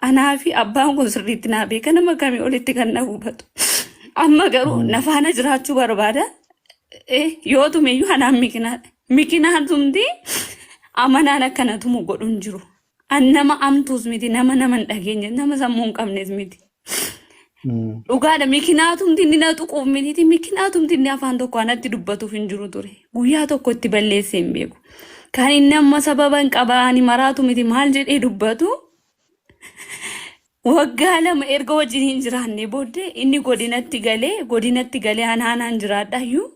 Anaa fi abbaan kun sirriitti naa beeka nama kamii olitti kan na hubatu. Amma garuu na faana jiraachuu barbaada. Yoo tumeyyuu anaan mikinaadha. Mikinaan tumti amanaan akka na tumu godhu hin jiru. An nama amtuus miti, nama nama hin dhageenye, nama sammuu hin qabnes miti. Dhugaadha mikinaatumti inni na tuquuf miti, mikinaatumti inni afaan tokko anatti dubbatuuf hin jiru ture. Guyyaa tokko itti balleessee hin beeku. Kan inni amma sababa hin qaba ani maraatu miti maal jedhee dubbatu waggaa 2 erga wajjin hin jiraanne booddee inni godinatti galee anaanaan jiraadhaayyuu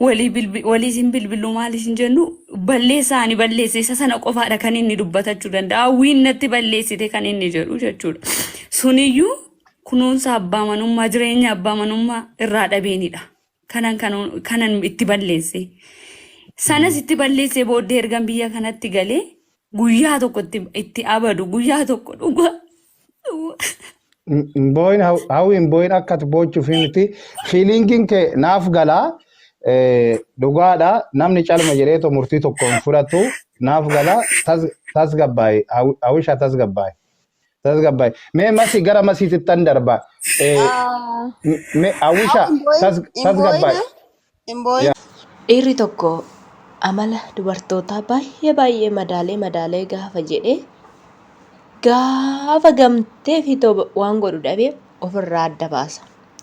walii bilbi walii isin bilbillu maal isin jennu balleessaa ani balleesse isa sana qofaadha kan inni dubbatachuu danda'a. Hawwiin natti balleessite kan inni jedhu jechuudha. Suniyyuu kunuunsa abbaa manummaa jireenya abbaa manummaa irraa dhabeenidha. Kanan itti balleesse. Sanas itti balleessee booddee ergan biyya kanatti galee guyyaa tokko itti abadu guyyaa tokko dhugaa. Hin boo'in Hawwi, hin boo'in, akka ati boochuuf miti. Feelingiin kee naaf galaa. Dhugaadha namni calma jedheetoo murtii tokko hin fudhatu naaf galaa. Tasgabbaa'e Hawwisha, tasgabbaa'e. Tasgabbaa'e. Mee Masii, gara Masiitittan darba. Mee Hawwisha Hin boo'in, hin tasgabbaa'e. boo'in, hin boo'in. Dhiirri tokko amala dubartootaa baay'ee baay'ee madaalee madaalee gaafa jedhee gaafa gamtee fi waan godhu dhabee ofirraa adda baasa.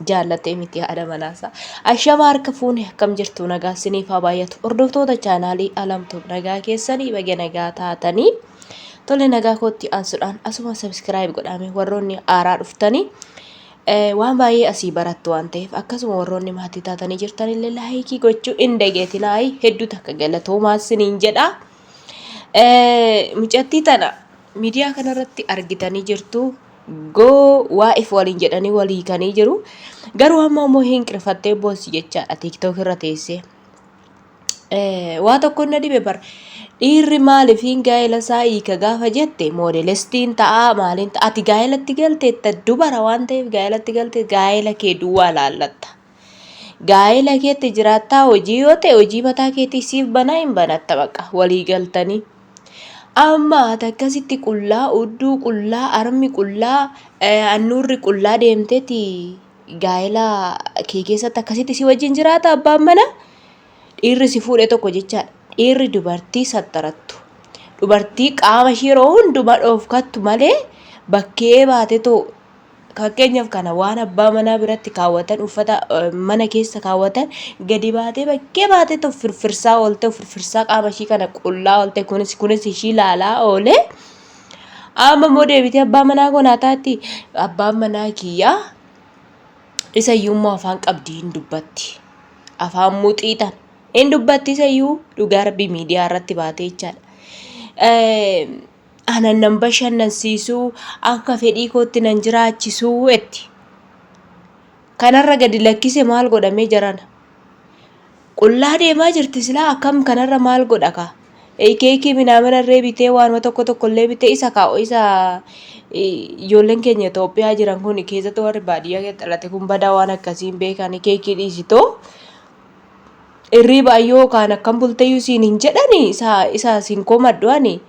Jaallatee miti haadha manaasaa. Ashama harka fuune, akkam jirtu? Nagaa isiniif haa baay'atu. Hordoftoota chaanaalii Alamtuu, nagaa keessanii? Baga nagaa taatanii. Tole, nagaa kootti aansuudhaan asuma subscribe godhame warroonni haaraa dhuftanii waan baay'ee asii barattu waan ta'eef, akkasuma warroonni maatii taatanii jirtanillee like gochuu hin dageetinaa, hedduu takka galatoomaa isiniin jedha. Mucattii tana miidiyaa kanarratti argitanii jirtu. Goo waa'eef waliin jedhanii walii hiikanii jiru. Garuu amma immoo hin qirfattee boossi jechaadha TikTok irra teessee. Waa tokko na dhibe bar, dhiirri maaliif gaa'ela isaa hiika gaafa jette, moodelestiin ta'a maaliin ta'a, ati gaa'elatti galteetta, dubara waan ta'eef gaa'elatti galte, gaa'ela kee duwwaa laallatta. Gaa'ela keetti jiraattaa, hojii yoo ta'e hojii mataa keetii siif banaa hin banatta, baqa walii galtanii. Amma ati akkasitti qullaa, hudduu qullaa, harmi qullaa, handhuurri qullaa deemteeti gaa'ela kee keessatti akkasitti si wajjin jiraata abbaan manaa? Dhiirri si fuudhe tokko jechaadha. Dhiirri dubartii sattarattu. Dubartii qaama ishii yeroo hundumaa dhoofkattu malee bakkee baatetoo fakkeenyaaf kana waan abbaa manaa biratti kaawwatan, uffata mana keessa kaawwatan gadi baatee bakkee baatetoo firfirsaa oolte, firfirsaa qaama ishii kana qullaa oolte, kunis kunis ishii laalaa oolee. Amma immoo deebitee abbaa manaa koo naa taatti, abbaan manaa kiyyaa isa iyyuu immoo afaan qabdi hin dubbatti. Afaan muxii tan hin dubbatti, isa iyyuu dhugaa rabbii miidiyaa irratti baatee jechaadha. Anan nan bashannansiisuu, akka fedhii kootti nan jiraachisuu jetti. Kanarra gadi lakkise maal godhamee jarana? Qullaa deemaa jirti silaa, akkam kanarra maal godha kaa? Keekii minaamina illee bitee, waanuma tokko tokko illee bitee isa kaa'u. Isa ijoolleen keenya Itoophiyaa jiran kun, keessattuu warri baadiyyaa keessa dhalate kun, badaa waan akkasii hin beekan. Keekii dhiisitoo hirriiba ayyoo kaan akkam bulteyyuu siin hin jedhani, isa siin komadhu ani.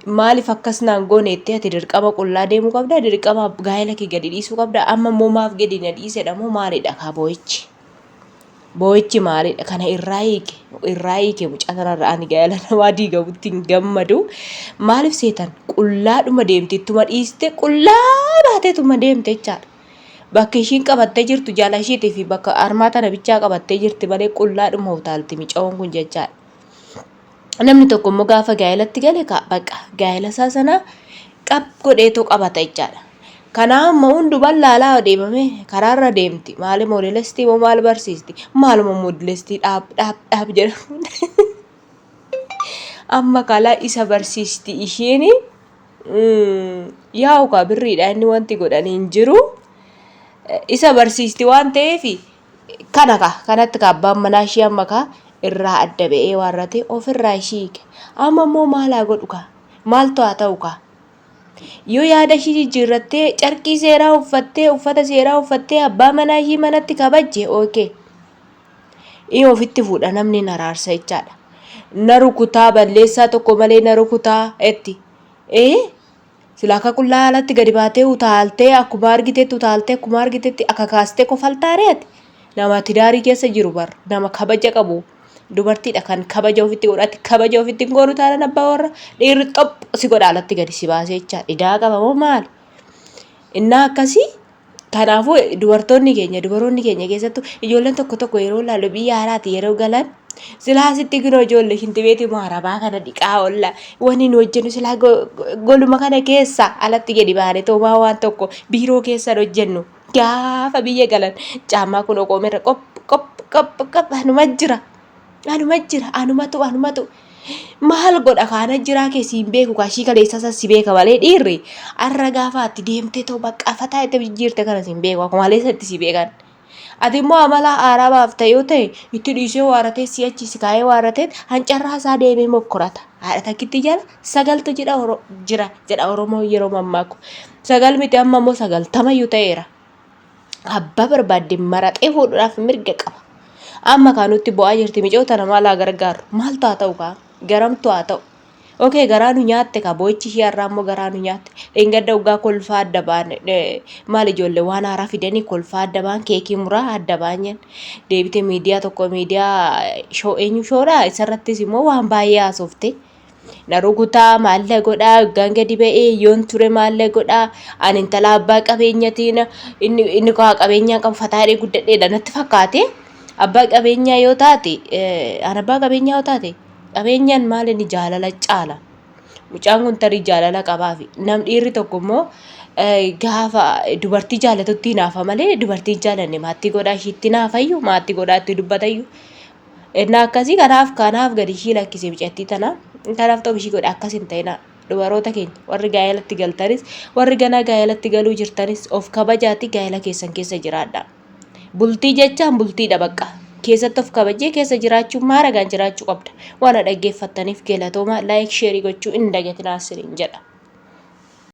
Maaliif akkas naan goone jettee ati dirqama qullaa deemuu qabda, dirqama gaa'ela kee gadi dhiisuu qabda? Amma immoo maaf gadi na dhiisedha moo maalidha kaa boo'ichi? Boo'ichi maalidha? Kana irraa hiike, irraa hiike mucaa kanarra. Ani gaa'ela namaa diigamutti hin gammadu. Maaliif seetan qullaadhuma deemti? Ittuma dhiiste qullaa baateetuma deemte jechaadha. Bakka ishiin qabattee jirtu jala ishiitii fi bakka harmaa tana bichaa qabattee jirti malee qullaadhuma utaalti micaa'oon kun jechaadha. Namni tokko immoo gaafa gaa'elatti gale ka baqa gaa'ela isaa sana qab godheetoo qabata jechaadha. Kanaa amma hundumaan laalaa adeemame karaarra deemti. Maali, moodelestii moo maal barsiisti? Maaluma moodelestii dhaab dhaab dhaab jedhamu. Amma kalaa isa barsiisti ishiin, yaa'u kaa birriidha inni wanti godhan hin jiru. Isa barsiisti waan ta'eef kana kaa kanatti kaa abbaan manaa ishii amma kaa irraa adda ba'ee waarrate ofirraa ishii hiike. Amma immoo maal haa godhu kaa? Maaltu haa ta'u kaa? Yoo yaada ishii jijjiirrattee carqii seeraa uffattee, uffata seeraa uffattee abbaa manaa ishii manatti kabajje, okay. Inni ofitti fuudha, namni hin araarsa jechaadha. Na rukutaa, balleessaa tokko malee na rukutaa jetti. Ee. Sila akka qullaa alatti gadi baatee utaaltee akkuma argitetti utaaltee akkuma argitetti akakaastee kofaltaa ree ati? Nama tidaarii keessa jiru bar nama kabaja qabu dubartiidha kan kabaja ofitti godhati kabaja ofitti hin goonu taanaan abbaa warra dhiirri xoph si godha alatti gadi si baasee jecha idaa qaba moo maali? Innaa akkasii kanaafuu dubartoonni keenya dubaroonni keenya keessattuu ijoolleen tokko tokko yeroo ilaallu biyya alaati yeroo galan silaa asitti ginoo ijoollee shintibeetii maarabaa kana dhiqaa oolla wanni nu hojjennu silaa goluma kana keessa alatti gadi baane toomaa waan tokko biiroo keessan hojjennu gaafa biyya galan caammaa kun qoomerra qop qop qop qop anuma jira anuma jira anumatu anumatu maal godha kaana jiraa kee siin beeku kaashii kaleessa san si beeka malee dhiirri arra gaafa ati deemtee ta'u bakka fataa itti jijjiirte kana siin beeku akkuma kaleessa itti si beekan. Ati immoo amala haaraa baafta yoo ta'e itti dhiisee waaratee si'achi si kaa'ee waaratee hancarraa isaa deemee mokkorata. Haadha takkitti jala sagaltu jira jira jedha Oromoo yeroo mammaaku. Sagal miti amma immoo sagaltamayyuu ta'eera. Abbaa barbaadde maraxee fuudhuudhaaf mirga qaba. Amma kaa nutti bo'aa jirti micoo tana maal haa gargaarru? Maaltu haa ta'u kaa? Garamtu haa ta'u? Okee garaa nu nyaatte kaa boo'ichi ishii har'aa immoo garaa nu nyaatte. Dheengadda waggaa kolfaa adda ba'an maal ijoollee waan haaraa fidanii kolfaa adda ba'an keekii muraa adda ba'an jenna. Deebitee miidiyaa tokko miidiyaa shoo eenyu shoodhaa isarrattis immoo waan baay'ee haasofte. Na rukutaa maal na godhaa waggaan gadi ba'ee yoon ture maal na godhaa ani intala abbaa qabeenyatiin inni inni kaa qabeenyaa qabu fataadhee guddadheedha natti fakkaate abbaa qabeenyaa yoo taate an abbaa qabeenyaa yoo taate qabeenyaan maal inni jaalala caala mucaan kun tarii jaalala qabaafi nam dhiirri tokko immoo gaafa dubartii jaalatutti hinaafa malee dubartii hin jaalanne maattii godhaa ishiitti hinaafayyuu maattii godhaa itti dubbatayyuu Ennaa akkasii kanaaf kanaaf gadi ishii lakkise micattii tana kanaaf ta'u ishii godhe akkas hin ta'inaa dubaroota keenya warri gaa'elatti galtanis warri ganaa gaa'elatti galuu jirtanis of kabajaati gaa'ela keessan keessa jiraadha. Bultii jechaan bultiidha bakka keessatti of kabajee keessa jiraachuun maaragaan jiraachuu qabda. Waan dhaggeeffattaniif galatooma laayik sheerii gochuu hin dagatinaa isiniin jedha.